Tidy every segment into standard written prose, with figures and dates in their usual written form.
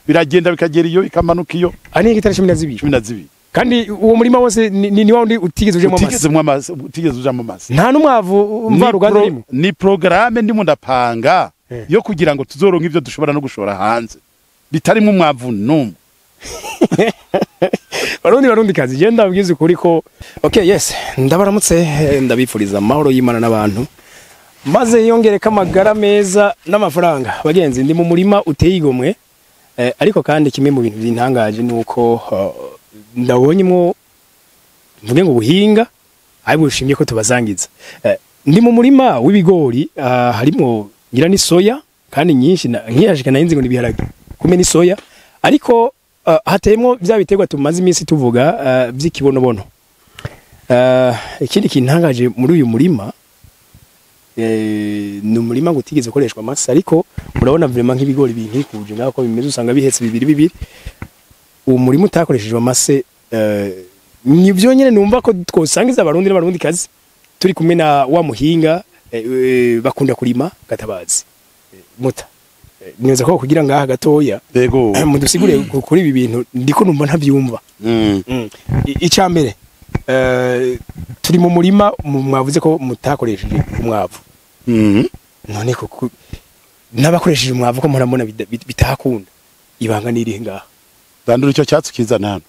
Biragenda bikagera iyo, bikamanuka iyo. Ani hegitari 12. 12. Kandi uwo murima wose ni wa wundi utigeze ujamo amase. Utigeze amase, utigeze ujamo amase. Nta n'umwavu mvaruganda urimo. Ni programme ndimo ndapanga yo kugira ngo tuzoronke ivyo dushobora no gushora hanze bitarimwo umwavu n'umwe. Barundi kazi, je ndabwiza ukuri ko okay, yes, ndabaramutse, ndabifuriza amahoro y'Imana n'abantu, maze yongereka amagara meza n'amafaranga. Bagenzi, ndi mu murima uteye igomwe, ariko kandi kimwe mu bintu bintangaje nuko ndabonyemwo mvuge ngo buhinga ariko bushimye ko tubazangiza. Ndi mu murima w'ibigori, harimo ngira ni soya kandi nyinshi, nkiyashika nayinzi ngo nibiharage kumwe ni soya, ariko hateyemwo bya biterwa tumaze iminsi tuvuga by'ikibonobono. Ikindi kintangaje muri uyu murima, ni umurima ngo utigeze ukoreshwa amase, ariko murabona vraiment nk'ibigori binkikuje ngako bimeze, usanga bihetse bibiri bibiri. Uwo murima utakoreshejwe amase, ni byo nyene numva ko twosangiza abarundi n'abarundi kazi turi kumwe na wa muhinga bakunda kurima Gatabazi. Muta neza ko kugira ngaha gatoya yego mudusigure kuri ibi bintu ndiko numva ntavyumva. Icya mbere, turi mu murima mwavuze ko mutakoresheje umwavu. None ko n'abakoresheje umwavu ko murabona bitakunda, ibanga nirihe ngaha? Dandura icyo cyatsi kizana hano.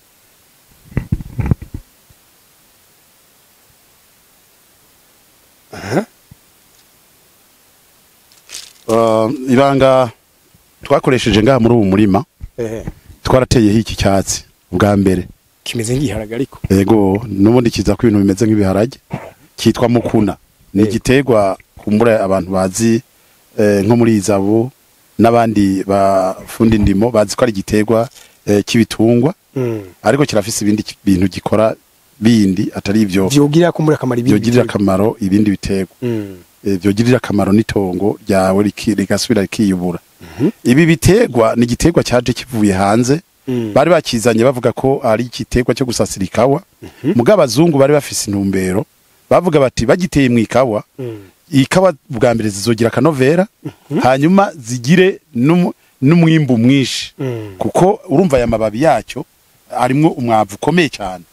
Ibanga twakoresheje ngaha muri ubu murima, twarateyeho iki cyatsi bwa mbere kimeze nk'ibiharage, ariko yego n'ubundi kiza ko ibintu bimeze nk'ibiharage, kitwa mukuna. Ni igiterwa kumbura abantu bazi nko muri Izabu n'abandi bafundi ndimo bazi ko ari igiterwa cy'ibitungwa, ariko kirafise ibindi bintu gikora bindi atari ivyo vyogirira kumbura akamaro ibindi, vyogirira akamaro ibindi biterwa, vyogirira akamaro n'itongo ryawe rigasubira rikiyubura. Ibi biterwa ni igiterwa cyaje kivuye hanze, bari bakizanye bavuga ko ari igiterwa cyo gusasira ikawa. Mugabo abazungu bari bafise intumbero, bavuga bati bagiteye mu ikawa, ikawa bwa mbere zizogira akanovera, hanyuma zigire n'umwimbu mwinshi, kuko urumva aya mababi yacyo arimwo umwavu ukomeye cyane.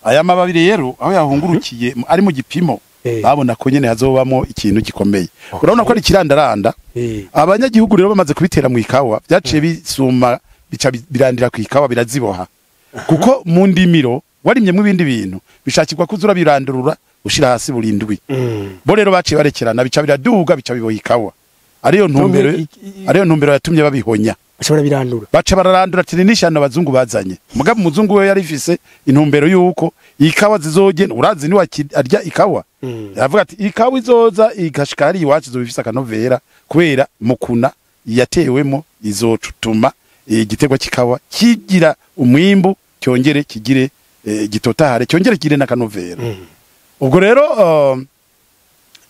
Aya mababi rero aho yahungurukiye ari mu gipimo, babona ko nyene hazobamo ikintu gikomeye. Urabona ko ari kirandaranda. Abanyagihugu rero bamaze kubitera mu ikawa, byaciye bisuma bica birandira ku ikawa, biraziboha. Kuko mu ndimiro warimyemo ibindi bintu bishakirwa kuzura birandurura ushira hasi burindwi. Bo rero baciye barekerana bica biraduga bica biboha ikawa. Ariyo ntumbero yatumye babihonya. Bashobora birandura. Baca bararandura ati nishano abazungu bazanye. Mugabo umuzungu we yari ifise intumbero yuko ikawa zizogenda, urazi ni arya ikawa. Yavuga ati ikawa izoza igashika ari iwacu izobifisa akanovera kubera mukuna yatewemo izocutuma igiterwa kikawa kigira umwimbu, cyongere kigire gitotahare, cyongere kigire n'akanovera. Ubwo rero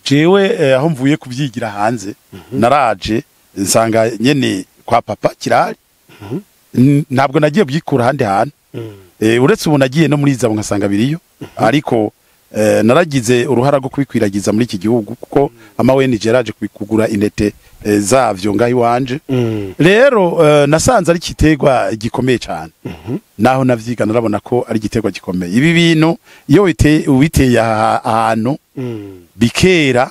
jewe aho mvuye kubyigira hanze, naraje nsanga nyene kwa papa kirari. Ntabwo nagiye byikura handi hantu. Uretse ubu nagiye no muri Izabo nkasanga biriyo, ariko naragize uruhara rwo kubikwiragiza muri iki gihugu, kuko ama ONG yaraje kubikugura intete zavyo ngaho iwanje. Rero nasanze ari igiterwa gikomeye cyane. Naho navyiga narabona ko ari igiterwa gikomeye. Ibi bintu iyo ubiteye ahantu bikera,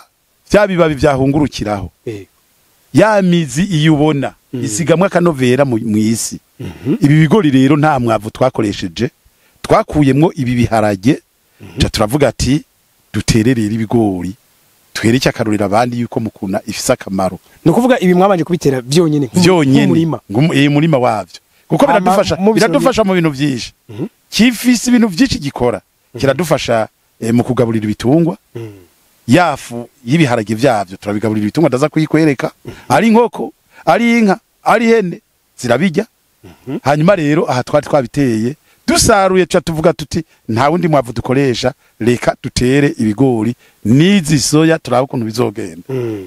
bya bibabi byahungurukiraho, ya mizi iyo ubona isigamwa akanovera mu isi. Ibi bigori rero nta mwavu twakoresheje, twakuyemwo ibi biharage, turavuga ati dutererere ibigori twereke akarurira abandi yuko mukuna ifise akamaro. Ni ukuvuga ibi mwabanje kubitera byonyene nk'umurima, murima wavyo, kuko biradufasha mu bintu byinshi. Kifise ibintu byinshi gikora, kiradufasha mu kugaburira ibitungwa. Yafu y'ibiharage vyavyo turabigaburira ibitungwa, ndaza kuyikwereka. Ari inkoko, ari inka, ari hene zirabijya. Hanyuma rero aha twari twabiteye dusaruye, cha tuvuga tuti nta wundi mwavu dukoresha, reka dutere ibigori n'izi soya turabe ukuntu bizogenda.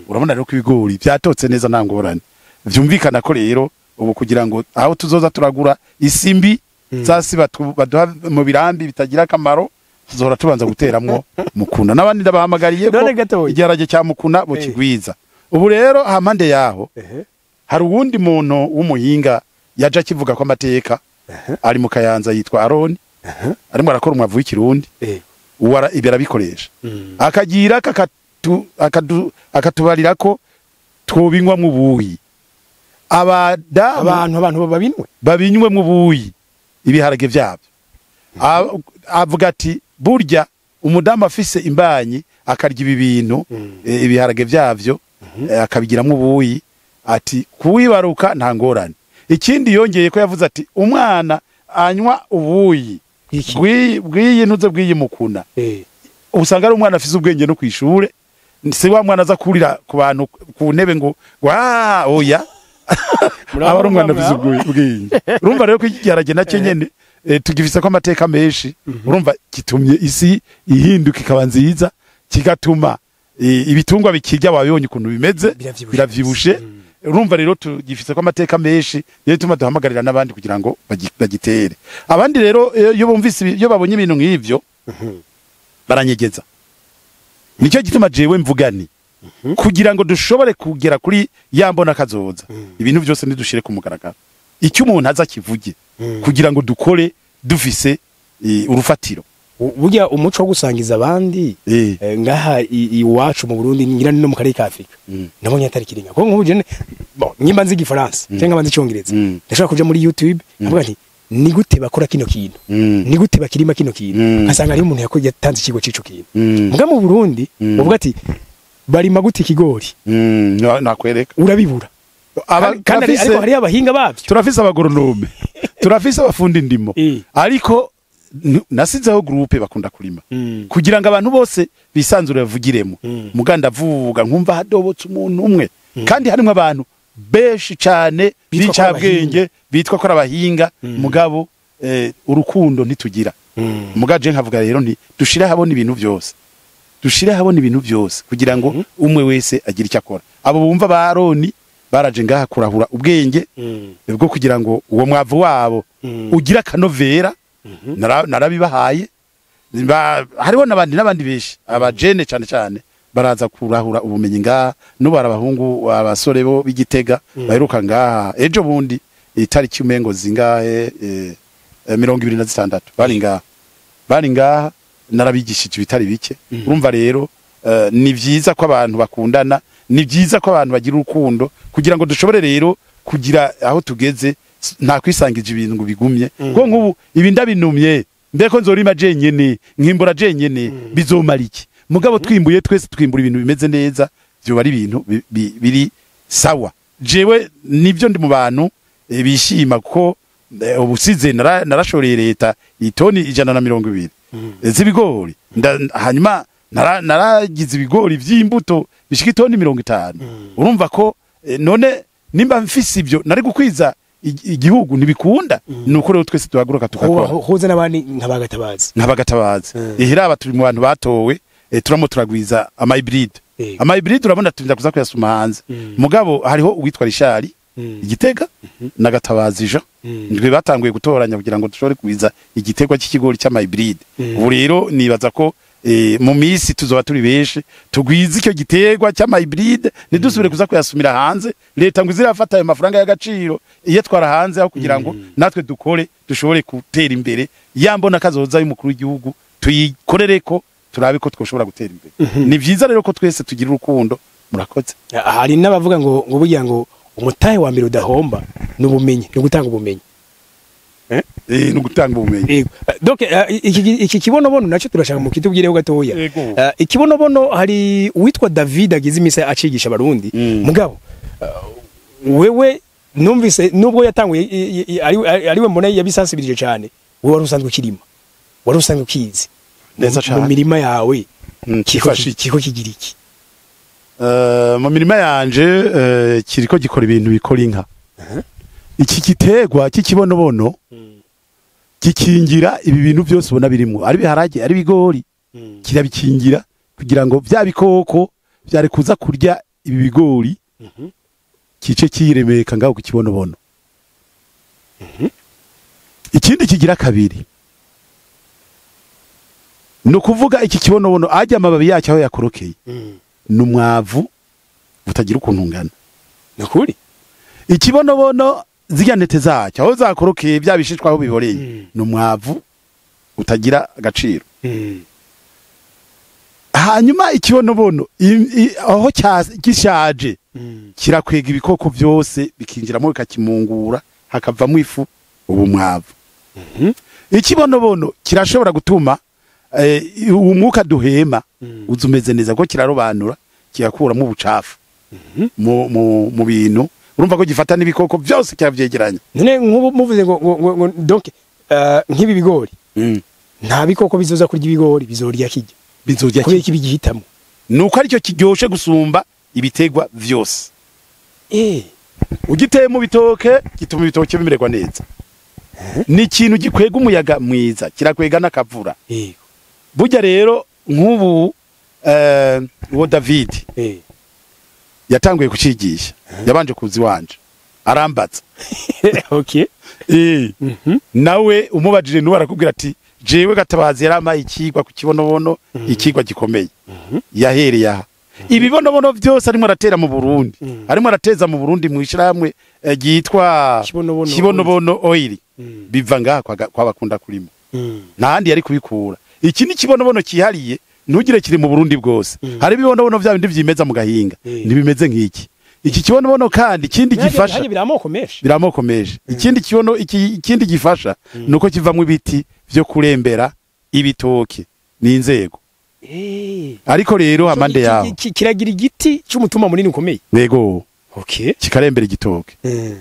Urabona rero ko ibigori byatotse neza nta ngorane. Vyumvikana ko rero ubu kugira ngo aho tuzoza turagura isimbi zasi baduha mu birambi bitagira akamaro, tuzohora tubanza guteramwo mukuna. N'abandi ndabahamagariye ko igiharage cya mukuna bokigwiza. Ubu rero hampande yaho hari uwundi muntu w'umuhinga yaje akivuga ko amateka ari mu Kayanza yitwa Aroni, arimo arakora umwavu w'ikirundi, ibyo arabikoresha, akagira akatubarira ko twobinywa mu buyi, abadamu abantu babinwe babinywe mu buyi ibiharage byabyo. Avuga ati burya umudamu afise imbanyi akarya ibi bintu, ibiharage byavyo, akabigiramo ubuyi, ati kuwibaruka nta ngorane. Ikindi yongeye ko yavuze ati umwana anywa ubuyi bw'iyi ntuze bw'iyi mukuna, usanga ari umwana afise ubwenge no kwishure, si wa mwana aza kurira ku bantu ku ntebe ngo wa oya, aba ari umwana afise ubwenge. Urumva rero ko igiharage nacyo nyene tugifise ko amateka menshi. Urumva kitumye isi ihinduka ikaba nziza, kigatuma ibitungwa bikirya wabibonye ukuntu bimeze, biravyibushe. Urumva rero tugifise ko amateka menshi, niyo bituma duhamagarira n'abandi kugira ngo bagitere. Abandi rero iyo bumvise, iyo babonye ibintu nk'ivyo baranyegeza. Nicyo gituma jewe mvuga nti kugira ngo dushobore kugera kuri ya mbona kazoza, ibintu byose nidushire ku mugaragaro, icyo umuntu aza kivuge, kugira ngo dukore dufise urufatiro. Burya umuco wo gusangiza abandi ngaha iwacu mu Burundi, ngira no mu karere ka Afrika, nabonye atari kiringa. Kuko nk'ubu jene bon, nyimba nzi igifaransa cyangwa nzi icyongereza, ndashobora kuja muri YouTube nkavuga nti ni gute bakora kino kintu, ni gute bakirima kino kintu, nkasanga hariho umuntu yakoze yatanze ikigo c'ico kintu. Muga mu Burundi uvuga ati barima gute ikigori, nakwereka urabibura. Kandi ariko hariho abahinga bavyo, turafise abagoronome, turafise abafundi indimo, ariko nasizeho groupe bakunda kurima kugira ngo abantu bose bisanzure bavugiremo. Muganda avuga nkumva hadobotse umuntu umwe, kandi harimo abantu benshi cyane bicabwenge bitwa ko abahinga, mugabo urukundo ntitugira. Mugaje nkavuga rero nti dushire habona ibintu byose, dushire habona ibintu byose kugira ngo umwe wese agire icyo akora. Abo bumva ba Aroni baraje ngaha kurahura ubwenge bwo kugira ngo uwo mwavu wabo ugira kanovera, narabibahaye. Hariho n'abandi benshi abajene cyane cyane baraza kurahura ubumenyi ngaha. N'ubu abahungu abasore bo b'Igitega baheruka ngaha ejo bundi itariki umengo zingahe, 26 bari ngaha, narabigishije ibitari bike. Urumva rero ni byiza ko abantu bakundana, ni byiza ko abantu bagira urukundo kugira ngo dushobore rero kugira aho tugeze, nta kwisangije ibintu ngo bigumye. Ko nk'ubu ibi ndabinumye mbeko nzorima jenyene nkimbura jenyene bizomara iki? Mugabo twimbuye twese twimbura ibintu bimeze neza, byo ari ibintu biri sawa. Jewe nibyo ndi mu bantu bishima ko ubusize narashoreye leta itoni 120 z'ibigori, hanyuma naragize ibigori vy'imbuto bishika itoni 50. Urumva ko none nimba mfise ibyo nari gukwiza igihugu ntibikunda. Nuko rero twese duhaguruka tugakora, huza n'abandi nk'abagatabazi nk'abagatabazi. Ihiraba turi mu bantu batowe, turamo turagwiza ama hybrid. Ama hybrid urabona turinda kuza kuyasuma hanze. Mugabo hariho uwitwa Richard Igitega na Gatabazi Jean, ndwe batanguye gutoranya kugira ngo dushobore kugwiza igitegwa cy'ikigori cy'ama hybrid. Ubu rero nibaza ko mu misi tuzoba turi benshi tugwiza icyo gitegwa cy'ama hybrid, ntidusubire kuza kuyasumira hanze. Leta ngo izirafata ayo mafaranga y'agaciro iyo twara hanze, aho kugira ngo natwe dukore dushobore gutera imbere. Yambona kazoza y'umukuru w'igihugu tuyikorereko, turabe ko twoshobora gutera imbere. Ni byiza rero ko twese tugira urukundo. Murakoze. Hari n'abavuga ngo burya ngo umutahe wa mbere udahomba n'ubumenyi, no gutanga ubumenyi. No gutanga ubumenyi. Donc iki kibonobono nacyo turashaka mu kitubwireho gatoya. Ikibonobono hari uwitwa David agize imisa acigisha abarundi. Mugabo wewe numvise nubwo yatanguye ariwe mbona yabisansibirije cyane, wewe wari usanzwe ukirima, wari usanzwe ukizi neza cyane mu mirima yawe, kiko kigira iki? Mu mirima yanje kiriko gikora ibintu bikora inka. Iki gitegwa cy'ikibonobono gikingira ibi bintu byose ubona birimo, ari biharage ari bigori, kirabikingira kugira ngo bya bikoko byari kuza kurya ibi bigori kice kiremeka ngaho ku kibonobono. Ikindi kigira kabiri no kuvuga iki kibonobono ajya amababi yacyo aho yakorokeye numwavu butagira ukuntu ungana. Nukuri ikibonobono Zirya ntete zacyo aho zakorokeye, bya bishishwa aho biboreye, ni umwavu utagira agaciro. Hanyuma ikibonobono aho gishaje kirakwega ibikoko byose bikinjiramo, bikakimungura, hakavamo ifu, ubu mwavu. Ikibonobono kirashobora gutuma umwuka duhema uza umeze neza, kuko kirarobanura, kigakuramo ubucafu mu bintu. Urumva ko gifata n'ibikoko byose kiravyegeranya. None nk'ubu muvuze ngo donc nk'ibi bigori, nta bikoko bizoza kurya ibigori, bizorya kijya? Bizorya. Kubera iki bigihitamo? Nuko aricyo kiryoshe gusumba ibitegwa vyose. Ugiteye mu bitoke gituma ibitoke bimererwa neza. Ni ikintu gikwega umuyaga mwiza, kirakwega n'akavura. Burya rero nk'ubu uwo David yatanguye kucigisha, yabanje kuza iwanje arambaza. Nawe umubajije nuwe arakubwira ati jewe Gatabazi yarampaye ikigwa ku kibonobono, ikigwa gikomeye. Yahereye aha, ibibonobono byose arimo aratera mu Burundi, arimo arateza mu Burundi mu ishirahamwe ryitwa Kibonobono. Kibonobono Oil, biva ngaha kwa bakunda kurimo. Ntahandi yari kubikura. Iki ni kibonobono cyihariye, ntugire kiri mu Burundi bwose. Hari ibibonobono vya bindi vyimeza mu gahinga, ntibimeze nk'iki. Iki kibonobono kandi ikindi gifasha Hajye biri amoko menshi. Biri amoko menshi. Ikindi kibono iki, ikindi gifasha nuko kivamwo ibiti vyo kurembera ibitoki n'inzego. Ariko rero amande yaho Kiragira igiti cy'umutumba munini ukomeye. Yego. Kikarembera igitoki.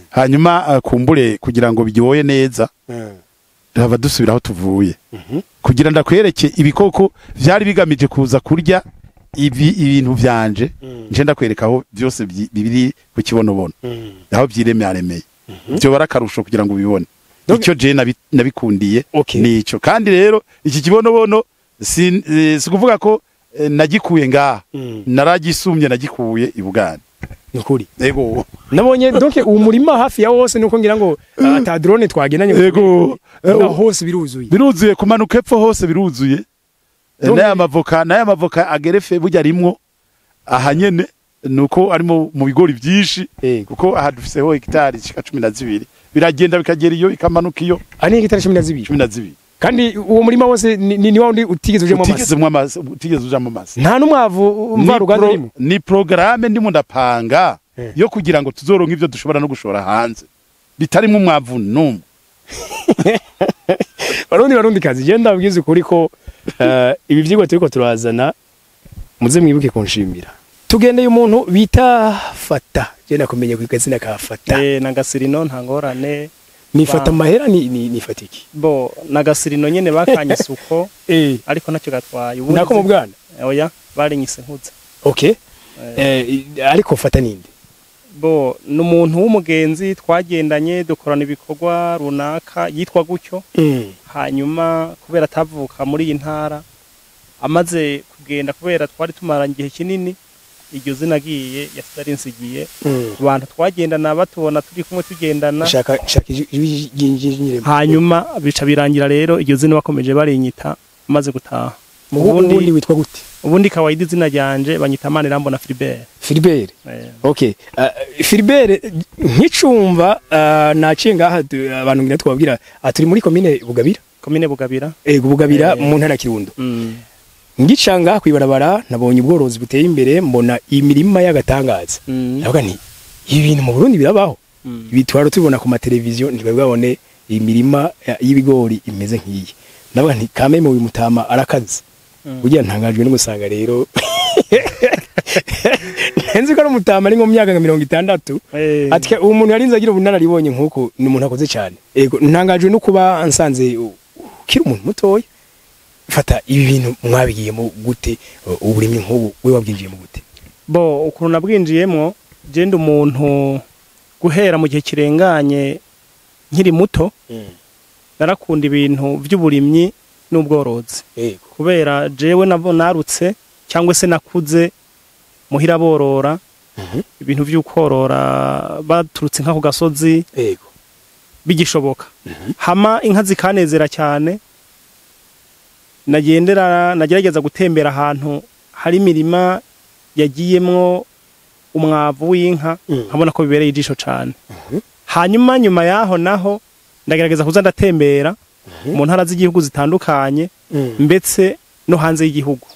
Hanyuma kumbure kugira ngo biryoye neza, tuhava dusubira aho tuvuye kugira ndakwereke ibikoko vyari bigamije kuza kurya ibi ibintu vyanje. Nje ndakwereka aho byose biri ku kibonobono, aho vyiremyaremeye, byo barakarusho kugira ngo ubibone. Icyo je nabikundiye nico. Kandi rero iki kibonobono si kuvuga ko nagikuye ngaha, naragisumye, nagikuye i Buganda. Nukuri? Yego. Nabonye donc uwo murima hafi ya wose, nuko ngira ngo ata drone twagendanye. Yego. Hose biruzuye. Biruzuye, kumanuka epfo hose biruzuye. N'aya mavoka agerefe burya rimwo aha nyene, nuko arimo mu bigori byinshi, kuko aha dufiseho hegitari zishika 12, biragenda bikagera iyo, bikamanuka iyo. Ari hegitari 12? 12. Kandi uwo murima wose ni wa wundi utigeze ujemo amase? Utigeze amase, utigeze ujamo amase. Nta n'umwavu mvaruganda urimo? Ni programme ndimo ndapanga yo kugira ngo tuzoronke ivyo dushobora no gushora hanze bitarimo umwavu n'umwe. Barundi, barundi kazi, je ndabwiza ukuri ko ibi vyigwa turiko turazana, muze mwibuke kunshimira. Tugendeye umuntu bita Fata, je nakumenye ku izina ka Fata. Eh, na gasirino, nta ngorane. Nifata amahera ni fatiki? Bo na gasirino nyene bakanyise uko, ariko ntacyo gatwaye. Ubundi Nako mu bwana? Oya, barinyise nkuze. Okay, ariko Fata ninde? Bo ni umuntu w'umugenzi twagendanye, dukorana ibikorwa runaka, yitwa gutyo. Hanyuma kubera atavuka muri iyi ntara, amaze kugenda, kubera twari tumaranye igihe kinini, iryo zina agiye yasize arinsigiye. Ku bantu twagendana batubona turi kumwe tugendana. Shaka shaka ijwi ryinjire. Hanyuma bica birangira rero iryo zina bakomeje barinyita maze gutaha. Mu ubundi witwa gute? Ubundi kawaida izina ryanje banyita Manirambona Philibert. Philibert. Eh. Okay, Philibert, nkicumva naciye ngaha abantu ngira twabwira, turi muri komine Bugabira. Komine Bugabira. Ego, Bugabira, Eh. mu ntara ya Kirundo. Ngica ngaha kwibarabara nabonye ubworozi buteye imbere, mbona imirima y'agatangaza. Ndavuga nti ibi bintu mu Burundi birabaho? Ibi twari tubona ku mateleviziyo, ntibabone imirima y'ibigori imeze nk'iyi. Ndavuga nti kame mu mutama arakaze. Burya ntangajwe no gusanga rero nzi ko ari umutama ari nko mu myaka nka 60. Ati uwo muntu yarinze agira ubunararibonye nk'uko, ni umuntu akoze cyane. Ego, ntangajwe no kuba nsanze ukiri umuntu mutoya. Fata, ibi bintu mwabigiyemo gute? Uburimyi nk'ubu we wabwinjiyemo gute? Bo ukuntu nabwinjiyemwo, je ndi umuntu guhera mu gihe kirenganye nkiri muto narakunda ibintu by'uburimyi n'ubworozi, kubera jewe nabo narutse cyangwa se nakuze muhira borora, ibintu by'ukorora baturutse nka ku gasozi bigishoboka, hama inka zikanezera cyane. Nagendera nagerageza gutembera ahantu hari imirima yagiyemwo umwavu w'inka, nkabona ko bibereye ijisho cyane. Hanyuma nyuma yaho naho ndagerageza kuza ndatembera mu ntara z'igihugu zitandukanye, ndetse no hanze y'igihugu.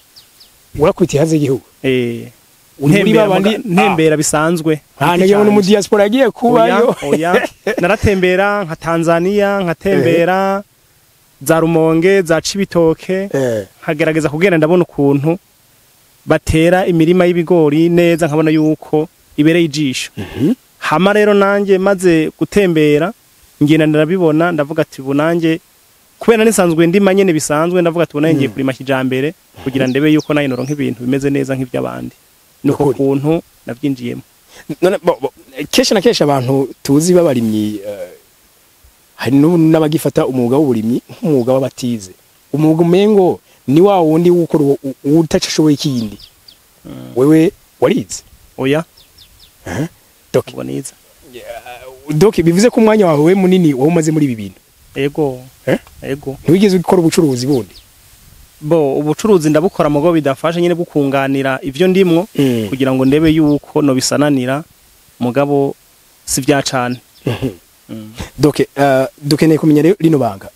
Urakubitiye hanze y'igihugu? Ntembera bisanzwe. Ngira ngo mu diaspora agiye kubayo. Oya, naratembera nka Tanzania, nkatembera za Rumonge, za Cibitoke, nkagerageza kugenda ndabona ukuntu batera imirima y'ibigori neza, nkabona yuko ibereye ijisho. Hama rero nanjye maze gutembera ngenda ndarabibona, ndavuga ati ubu nanjye kubera nisanzwe ndima nyene bisanzwe, ndavuga ati ubu nanjye ngiye kurima kijambere kugira ndebe yuko nayo noronka ibintu bimeze neza nk'iby'abandi. Nuko kuntu navyinjiyemo. None kenshi na kenshi abantu tuzi babarimyi, hari n'abagifata umwuga w'uburimyi nk'umwuga w'abatize. Umwuga umengo ni wa wundi wukora utacashoboye ikindi. Wewe warize? Oya. Doc Doc bivuze ko umwanya wawe munini wowe umaze muri ibi bintu. Ego. Ego. Ntiwigeze ukora ubucuruzi bundi? Bo ubucuruzi ndabukora mugo bidafashe nyine bukunganira ivyo ndimwo, kugira ngo ndebe yuko no bisananira, mugabo si vya cane. Doc, dukeneye kumenya rero rino banga.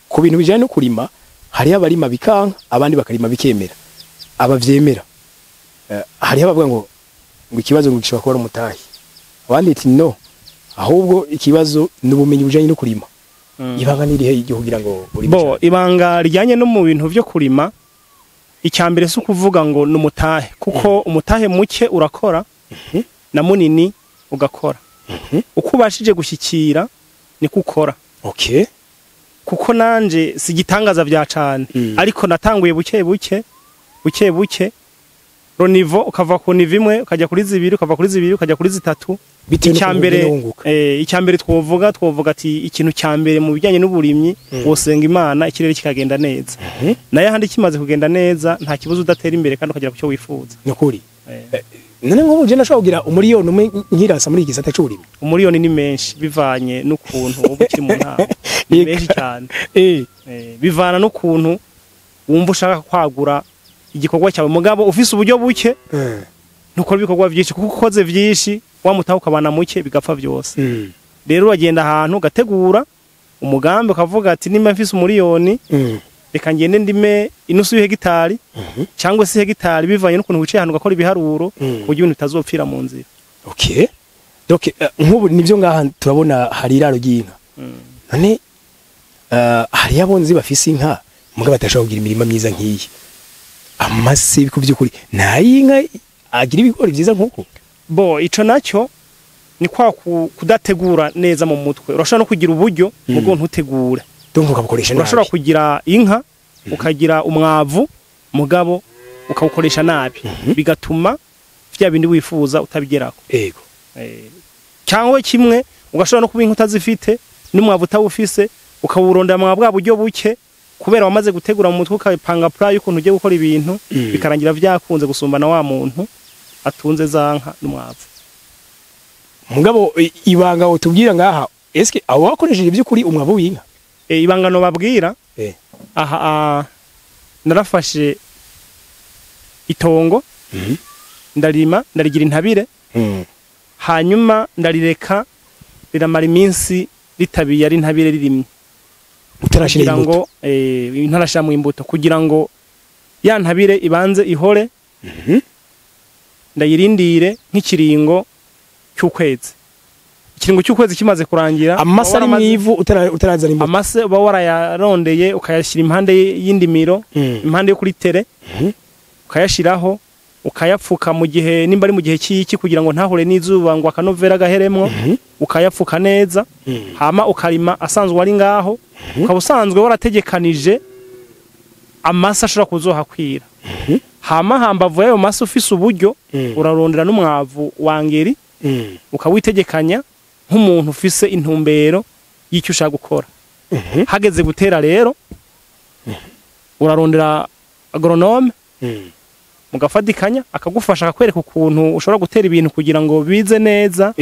Ku bintu bijanye no kurima, hari abarima bikanka, abandi bakarima bikemera. Abavyemera. Hari abavuga ngo ikibazo ngo gishobora kuba umutahi. Abandi ati no, ahubwo ikibazo n'ubumenyi bujanye no kurima. Ibanga nirihe kugira ngo urime? Bo ibanga rijyanye no mu bintu vyo kurima, icyambere si ukuvuga ngo numutahe, kuko umutahe muke urakora na munini ugakora. Uko ubashije gushyikira niko ukora. Okay. Kuko nanje si gitangaza vya cane, ariko natanguye buke buke buke buke, ronivo ukava ku nivo imwe ukajya kuri zibiri, ukava kuri zibiri ukajya kuri zitatu. Icyambere twovuga ati ikintu cyambere mu bijyanye n'uburimyi, wosenga Imana ikirere kikagenda neza. Naye ahandi kimaze kugenda neza nta kibazo udatera imbere kandi ukagera ku cyo wifuza. Nukuri. None nk'ubu je nashobora kugira umuriyoni umwe nkirasa muri iki gisata c'uburimyi. Umuriyoni ni menshi bivanye n'ukuntu uba ukiri mu ntara. Ni menshi cyane. Bivana n'ukuntu wumva ushaka kwagura igikorwa cyawe, mugabo ufise uburyo buke ntukora ibikorwa byinshi, kuko ukoze byinshi wamutaho ukabana muke bigapfa byose. Rero uragenda ahantu ugategura umugambi ukavuga ati nimba mfise umuriyoni reka ngende ndime inusu y'hegitari cyangwa se hegitari, bivanye n'ukuntu wicaye ahantu ugakora ibiharuro kugira ibintu bitazopfira mu nzira. Okay. Donc nk'ubu nivyo ngaha turabona hari iraro ry'inka. None hari abonzi bafise inka mugabo batashobora kugira imirima myiza nk'iyi. Amase ku byukuri nta inka agira ibigori byiza nkuko. Bo ico nacyo ni kwa kudategura neza mu mutwe. Urashobora no kugira uburyo mugo ntutegura. Donc ukabukoresha nabi. Urashobora kugira inka ukagira umwavu mugabo ukawukoresha nabi, bigatuma vya bindi wifuza utabigerako. Ego. Cyangwa kimwe ugashobora no kuba inka utazifite n'umwavu utawufise, ukawuronda mwa bwa buryo buke kubera wamaze gutegura mu mutwe ukapanga plan y'ukuntu ugiye gukora ibintu, bikarangira vyakunze gusumba na wa muntu atunze za nka n'umwavu. Mugabo ibanga utubwira ngaha, eske abo bakoresheje by'ukuri umwavu w'inka? Ibanga no babwira, aha narafashe itongo ndarima ndarigira intabire, hanyuma ndarireka riramara iminsi ritabiye ari intabire ririmye, utarashira imbuto, ntarashira imbuto kugira ngo ya ntabire ibanze ihore, ndayirindire nk'ikiringo cy'ukwezi. Ikiringo cy'ukwezi kimaze kurangira, amase ari mwivu utarazana imbuto, amase uba warayarondeye ukayashyira impande y'indimiro, impande yo kuri tere, ukayashiraho ukayapfuka mu gihe nimba ari mu gihe cy'iki kugira ngo ntahure n'izuba ngo akanovera gaheremwo, ukayapfuka neza, hama ukarima asanzwe ari ngaho, ukaba usanzwe warategekanije amase ashobora kuzohakwira. Hama hambavu yayo mase ufise uburyo urarondera n'umwavu wangeri, ukawitegekanya nk'umuntu ufise intumbero y'icyo ushaka gukora. Hageze gutera rero urarondera agronome, mugafatikanya akagufasha akakwereka ukuntu ushobora gutera ibintu kugira ngo bize neza.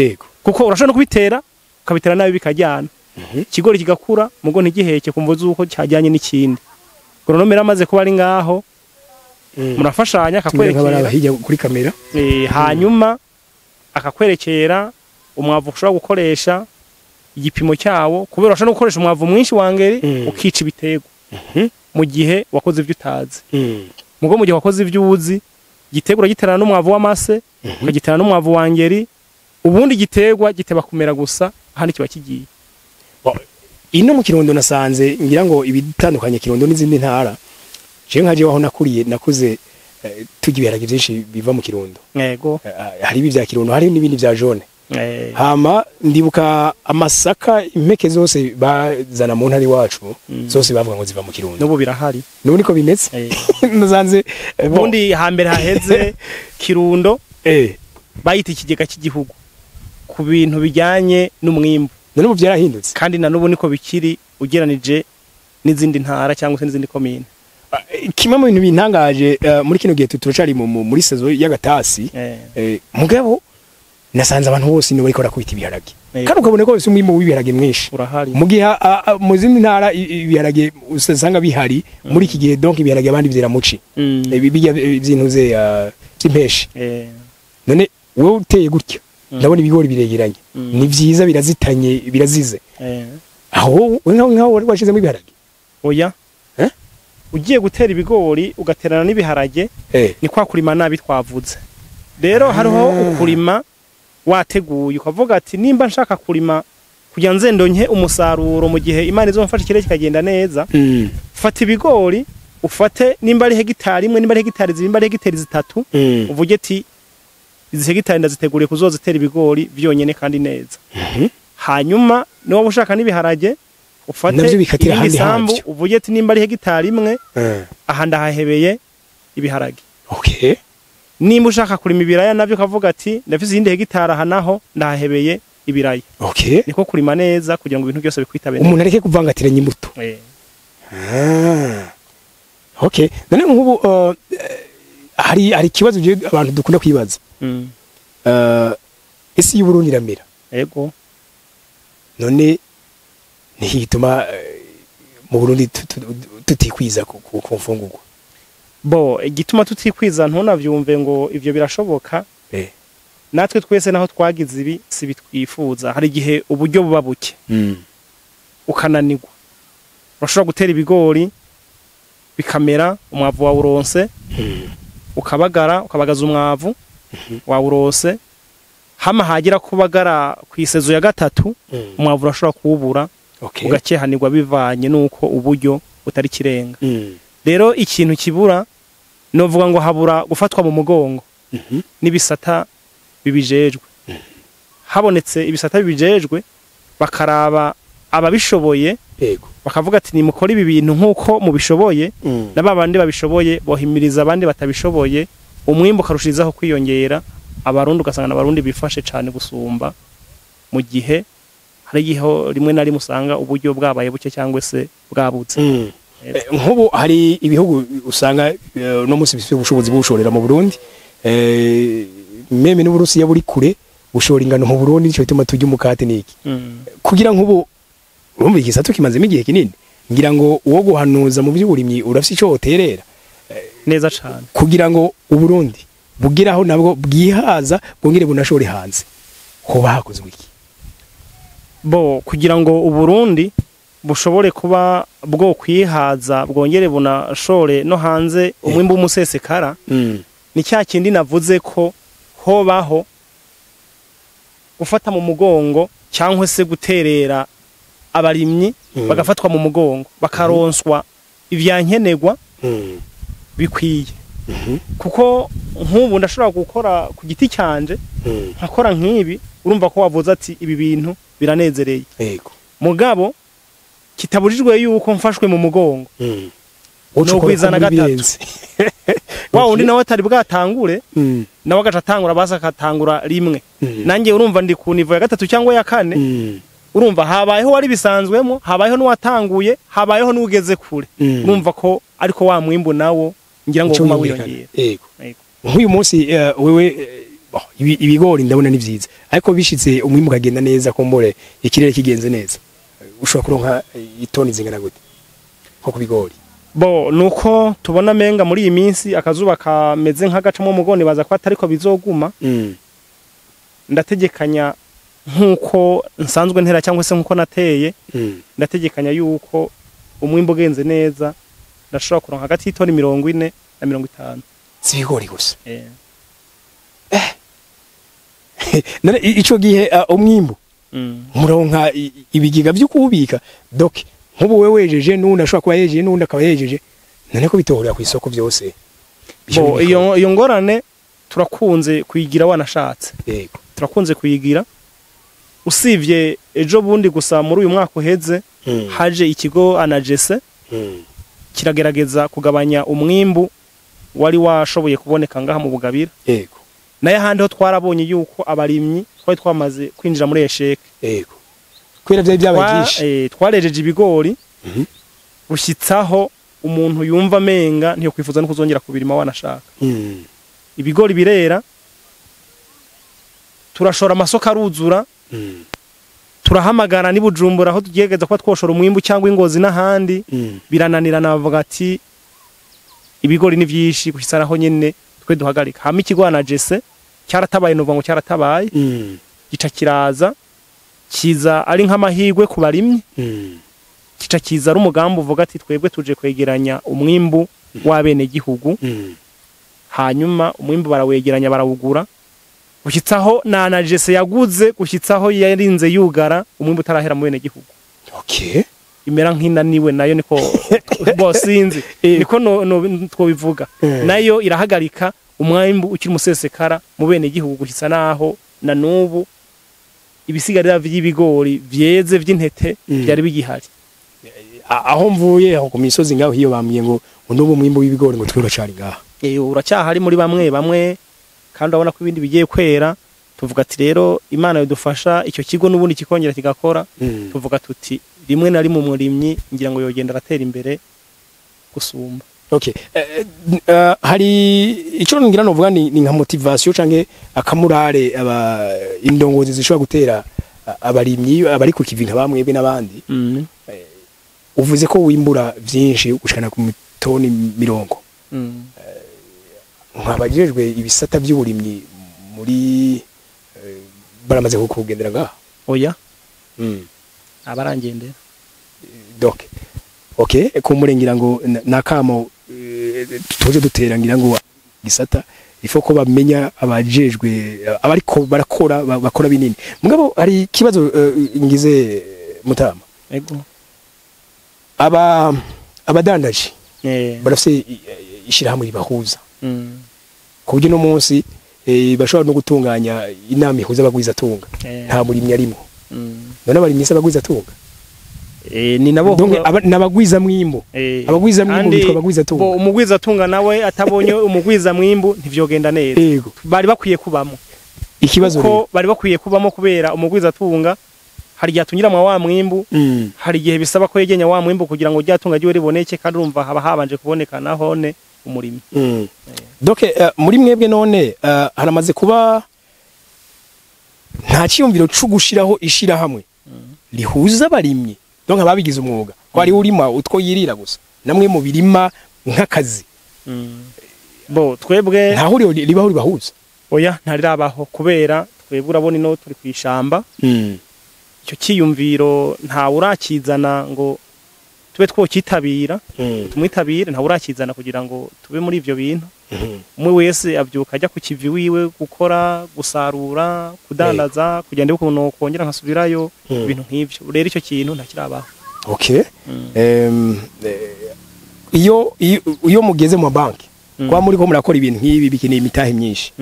Kuko urashobora no kubitera ukabitera nabi bikajyana, ikigori kigakura mugo ntigiheke kumva zuko cyajyanye n'ikindi. Agronome amaze kuba ari ngaho, murafashanya akakwerekera hirya kuri kamera, hanyuma akakwerekera Umwavu ushobora gukoresha igipimo cyawo, kubera ushobora no gukoresha umwavu mwinshi wangeri ukica ibiterwa mu gihe wakoze ivyo utazi. Mugo mu gihe wakoze ivyo uzi, igiterwa uragiterana n'umwavu w'amase, ukagiterana n'umwavu wangeri, ubundi igiterwa giteba kumera gusa ahandi kiba kigiye. Ino mu Kirundo nasanze ngira ngo ibitandukanye Kirundo n'izindi ntara, je nkaje waho nakuriye nakuze turya ibiharage byinshi biva mu Kirundo. Yego. Hari ibi vya Kirundo, hari n'ibindi vya jaune. Hama ndibuka amasaka impeke zose bazana mu ntara iwacu, zose bavuga ngo ziva mu Kirundo. N'ubu birahari. N'ubu niko bimeze. Nasanze ubundi hambere haheze Kirundo bayita ikigega cy'igihugu ku bintu bijyanye n'umwimbu. None ubu byarahindutse. Kandi na n'ubu niko bikiri ugeranije n'izindi ntara cyangwa se n'izindi komine. Kimwe mu bintu bintangaje muri kino gihe turacari muri saison y'agatasi, mugabo nasanze abantu bose ni bariko barakubita ibiharage. Kandi ukabona ko bose umwimbu w'ibiharage mwinshi urahari. Mu gihe mu zindi ntara ibiharage usanga bihari muri iki gihe, donc ibiharage abandi vyera muci. Bijya byintuze by'impeshi. None wewe uteye gutya, ndabona ibigori biregeranye, ni vyiza birazitanye birazize. Aho we nkaho washizemo ibiharage? Oya. Ugiye gutera ibigori ugaterana n'ibiharage, ni kwa kurima nabi twavuze. Rero hariho ukurima wateguye ukavuga ati nimba nshaka kurima kugira nze ndonke umusaruro mu gihe Imana izomfasha ikirere kikagenda neza, fata ibigori ufate nimba ari hegitari imwe, nimba ari hegitari zibiri, nimba ari hegitari zitatu, uvuge ati izi hegitari ndaziteguriye kuzozitera ibigori byonyene kandi neza. Hanyuma niba ushaka n'ibiharage ufate irindi sambu uvuge ati nimba ari hegitari imwe, aha ndahahebeye ibiharage. Okay. Nimba ushaka kurima ibiraya navyo ukavuga ati ndafise iyindi hegitari aha naho ndahahebeye ibiraya. Okay. Niko kurima neza kugira ngo ibintu byose bikwitabe neza. Umuntu areke kuvangatiranya imbuto. Okay. None nk'ubu hari ikibazo abantu dukunda kwibaza. Isi y'u Burundi iramera. Yego. None nihituma mu Burundi tutikwiza ku mfungurwa. Bo igituma tutikwiza ntunavyumve ngo ivyo birashoboka. Natwe twese naho twagize ibi si bitwifuza, hari igihe uburyo buba buke. Ukananirwa. Urashobora gutera ibigori bikamera umwavu wawuronse, ukabagara ukabagaza umwavu wawurose, hama hagira kubagara ku isezo ya gatatu, umwavu urashobora kuwubura, ugakehanirwa bivanye nuko uburyo utari kirenga. Rero ikintu kibura novuga ngo habura gufatwa mu mugongo n'ibisata bibijejwe. Habonetse ibisata bibijejwe bakaraba ababishoboye, bakavuga ati nimukora ibi bintu nkuko mubishoboye, n'ababandi babishoboye bohimiriza abandi batabishoboye, umwimbo karushirizaho kwiyongera, abarundi ugasanga abarundi bifashe cyane gusumba mu gihe hari igihe rimwe na rimwe usanga uburyo bwabaye buke cyangwa se bwabutse. Nk'ubu hari ibihugu usanga no munsi bifite ubushobozi bwo gushorera mu Burundi, meme n'Uburusiya buri kure bushora ingano mu Burundi, nico bituma turya umukate niki. Kugira nk'ubu urumva igisato kimazemo igihe kinini, ngira ngo uwo guhanuza mu by'uburimyi urafise ico woterera neza cyane kugira ngo Uburundi bugiraho nabwo bwihaza bwongere bunashore hanze, hoba hakozwe iki? Bo kugira ngo Uburundi bushobore kuba bwo kwihaza bwongere bunashore no hanze umwimbu w'umusesekara, ni cya kindi navuze ko hobaho gufata mu mugongo cyangwa se guterera abarimyi, bagafatwa mu mugongo bakaronswa ivyankenerwa bikwiye. Kuko nk'ubu ndashobora gukora ku giti cyanje, nkakora nk'ibi, urumva ko wavuze ati ibi bintu biranezereye. Yego. Mugabo kitabujijwe yuko mfashwe mu mugongo no kwizana gatatu. Wa undi nawe atari bwatangure, nawe agaca atangura basa akatangura rimwe. Nanjye urumva ndi ku nivo ya gatatu cyangwa ya kane. Urumva habayeho wari bisanzwemo, habayeho n'uwatanguye, habayeho n'ugeze kure. Urumva ko ariko wa mwimbu nawo ngira ngo guma wiyongera. Yego. Nk'uyu munsi wewe ibigori ndabona ni vyiza, ariko bishitse umwimbu kagenda neza kombore ikirere kigenze neza, ushobora kuronka itoni zingana gute nko kubigori? Bo nuko tubona menga muri iyi minsi akazuba kameze nk'agacamo mugoni baza ko atariko bizoguma. Ndategekanya Nkuko nsanzwe ntera cyangwa se nkuko nateye, ndategekanya yuko umwimbu ugenze neza ndashobora kuronka hagati y'itoni 40 na 50 z'ibigori gusa. None ico gihe umwimbu muronka ibigiga byo kubika donc nk'ubu wewe wejeje n'undi ashobora kuba yejeje n'undi akaba yejeje, none ko bitohorera ku isoko byose? Bo iyo ngorane turakunze kuyigira wanashatse. Yego. Turakunze kuyigira, usivye ejo bundi gusa muri uyu mwaka uheze haje ikigo Anagese kiragerageza kugabanya umwimbu wari washoboye kuboneka ngaha mu Bugabira. Yego. Naye ahandi ho twarabonye yuko abarimyi twari twamaze kwinjira muri esheke. Yego. Kubera byari byabaye byinshi. Twarejeje ibigori gushyitsaho umuntu yumva amenga ntiyo kwifuza no kuzongera kubirima wanashaka. Ibigori birera, turashora amasoko aruzura, turahamagara ni Bujumbura aho tugerageza kuba twoshora umwimbu cyangwa ingozi n'ahandi, birananirana bavuga ati ibigori ni byinshi gushyitsa naho nyene twe duhagarika. Hama ikigo Anagese cyaratabaye, nova ngo cyaratabaye, gica kiraza kiza ari nk'amahirwe ku barimyi, kica kiza ari umugambi uvuga ati twebwe tuje kwegeranya umwimbu w'abene gihugu. Hanyuma umwimbu barawegeranya barawugura, gushyitsaho na Anagese yaguze, gushyitsaho yarinze yugara umwimbu utarahera mu bene gihugu. Okay. Imera nk'inaniwe nayo niko bosinzi niko no twobivuga, nayo irahagarika umwimbu ukiri musesekara mu bene gihugu gushyitsa naho na nubu ibisigarira by'ibigori vyeze vy'intete byari bigihari. Aho mvuye aho ku misozi ngaho hiyo bambwiye ngo nubu umwimbu w'ibigori ngo twiracari ngaha. Uracyahari muri bamwe bamwe, kandi urabona ko ibindi bigiye kwera. Tuvuga ati rero Imana yodufasha icyo kigo n'ubundi kikongera kigakora. Tuvuga tuti rimwe na rimwe umurimyi ngira ngo yogenda aratera imbere gusumba. Okay. Hari ico ngira novuga ni nka motivation canke akamurare aba indongozi zishobora gutera abarimyi abari ku kivi nka bamwebwe n'abandi. Uvuze ko wimbura vyinshi gushikana ku toni 40. Nkabajejwe ibisata by'uburimyi muri baramaze kukugendera ngaha? Oya. Abarangendera. Donc okay, kumurengera ngo nakamo tuje dutera ngira ngo gisata ifo ko bamenya abajejwe abariko barakora bakora binini. Mugabo hari kibazo ngize mutama. Ego. Abadandaje barafise ishirahamwe ribahuza. Ku buryo no munsi bashobora no gutunganya inama ihuza abagwiza tunga. Nta murimyi arimo. None abarimyi se abagwiza tunga? Ni nabo nabagwiza mwimbu. Abagwiza mwimbu bitwa abagwiza tunga. Bo umugwiza tunga nawe atabonye umugwiza mwimbu ntivyogenda neza. Bari bakwiye kubamo. Ikibazo ko bari bakwiye kubamo kubera umugwiza tunga hari gihe atunyira mwa wa mwimbu, hari gihe bisaba ko yegenya wa mwimbu kugira ngo ryatunga ryiwe riboneke, kandi urumva haba habanje kuboneka nahone umurimyi. Donc muri mwebwe none haramaze kuba nta cyiyumviro cyo gushiraho ishirahamwe rihuza abarimyi, donc ababigize umwuga, ko ari urima utwo yirira gusa namwe mu birima nk'akazi. Bo twebwe nta huriro ribaho ribahuza? Oya, ntarirabaho kubera twebwe urabona ino turi kwishamba. Icyo cyiyumviro nta urakizana ngo tube twokitabira, tumwitabire, nta urakizana kugira ngo tube muri ivyo bintu. Umwe wese abyuka ajya ku kivi wiwe gukora, gusarura, kudandaza, kugenda ukuntu kongera nkasubirayo, ibintu nk'ivyo. Rero icyo kintu ntakirabaho. Okay. Iyo mugeze mu banki kwa muri ko murakora ibintu nk'ibi bikeneye imitahe myinshi,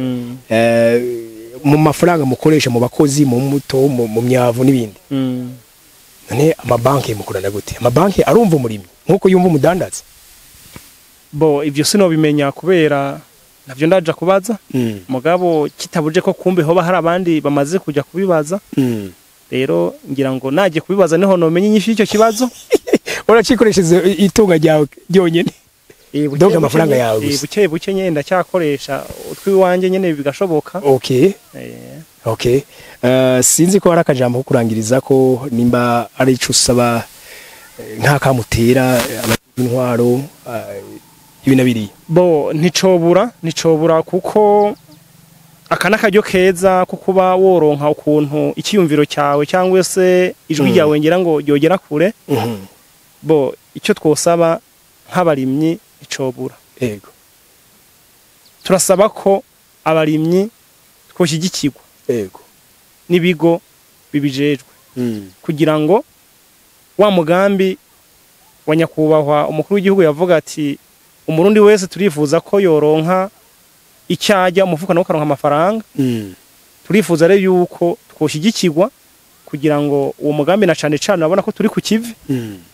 mu mafaranga mukoresha mu bakozi, mu muto, mu myavu n'ibindi, none amabanki mukorana gute? Amabanki arumva umurimyi nkuko yumva umudandaza? Bo ivyo sinobimenya kubera navyo ndaja kubaza. Mugabo kitabuje ko kumbe hoba hari abandi bamaze kujya kubibaza. Rero ngira ngo naje kubibaza niho nomenye inyishu y'icyo kibazo. Uracikoresheje itunga ryawe ryonyene? Donc amafaranga yawe gusa? Buke buke nyene ndacyakoresha utwiwanje nyene bigashoboka. Okay. Okay. Sinzi ko hari akajambo ko kurangiriza ko nimba ari ico usaba nkakamutera intwaro ibi nabiri. Bo nticobura kuko Aka n'akaryo keza ko kuba woronka ukuntu icyiyumviro cyawe cyangwa se ijwi ryawe ngira ngo ryogera kure. Bo icyo twosaba nk'abarimyi icobura. Yego. Turasaba ko abarimyi twoshyigikirwa. Yego. N'ibigo bibijejwe. Kugira ngo wa mugambi wa nyakubahwa umukuru w'igihugu yavuga ati umurundi wese turifuza ko yoronka icyajya umufuka nawo ukaronka amafaranga. Turifuza rero yuko twoshyigikirwa kugira ngo uwo mugambi na cane cane urabona ko turi ku kivi,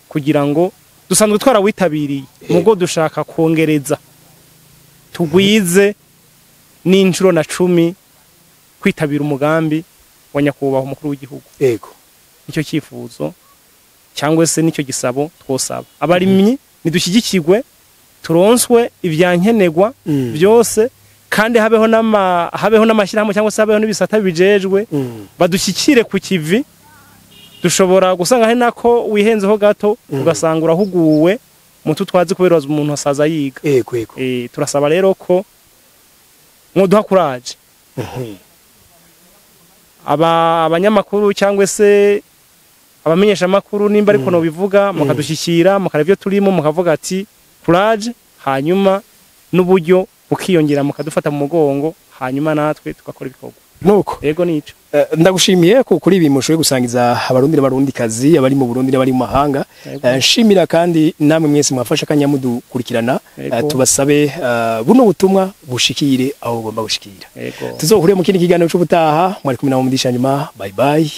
kugira ngo dusanzwe twarawitabiriye mugo dushaka kongereza tugwize n'inshuro na 10 kwitabira umugambi wa nyakubahwa umukuru w'igihugu. Yego. Nicyo cyifuzo cyangwa se nicyo gisabo twosaba abarimyi, nidushyigikirwe turonswe ibyankenerwa byose, kandi habeho n'amashyirahamwe cyangwa se habeho n'ibisata bijejwe badushyikire ku kivi. Dushobora gusanga hari nako wihenzeho gato ugasanga urahuguwe mutu twazi kubera umuntu asaza yiga. Yego yego. Turasaba rero ko mwoduha courage. Abanyamakuru cyangwa se abamenyesha makuru nimba ariko no bivuga, mukadushyikira mukareba ibyo turimo mukavuga ati courage, hanyuma n'uburyo bukiyongera mukadufata mu mugongo, hanyuma natwe tugakora ibikorwa. Nuko yego nico. Ndagushimiye ko kuri ibi mushoboye gusangiza abarundi n'abarundi kazi abari mu Burundi n'abari mu mahanga. Nshimira kandi namwe mwese mwafasha kanyamudukurikirana. Tubasabe buno butumwa bushikire aho bugomba gushikira. Tuzohure mu kindi kiganiro cy'ubutaha. Mwari kumwe na Mudisha nyuma. Bye bye.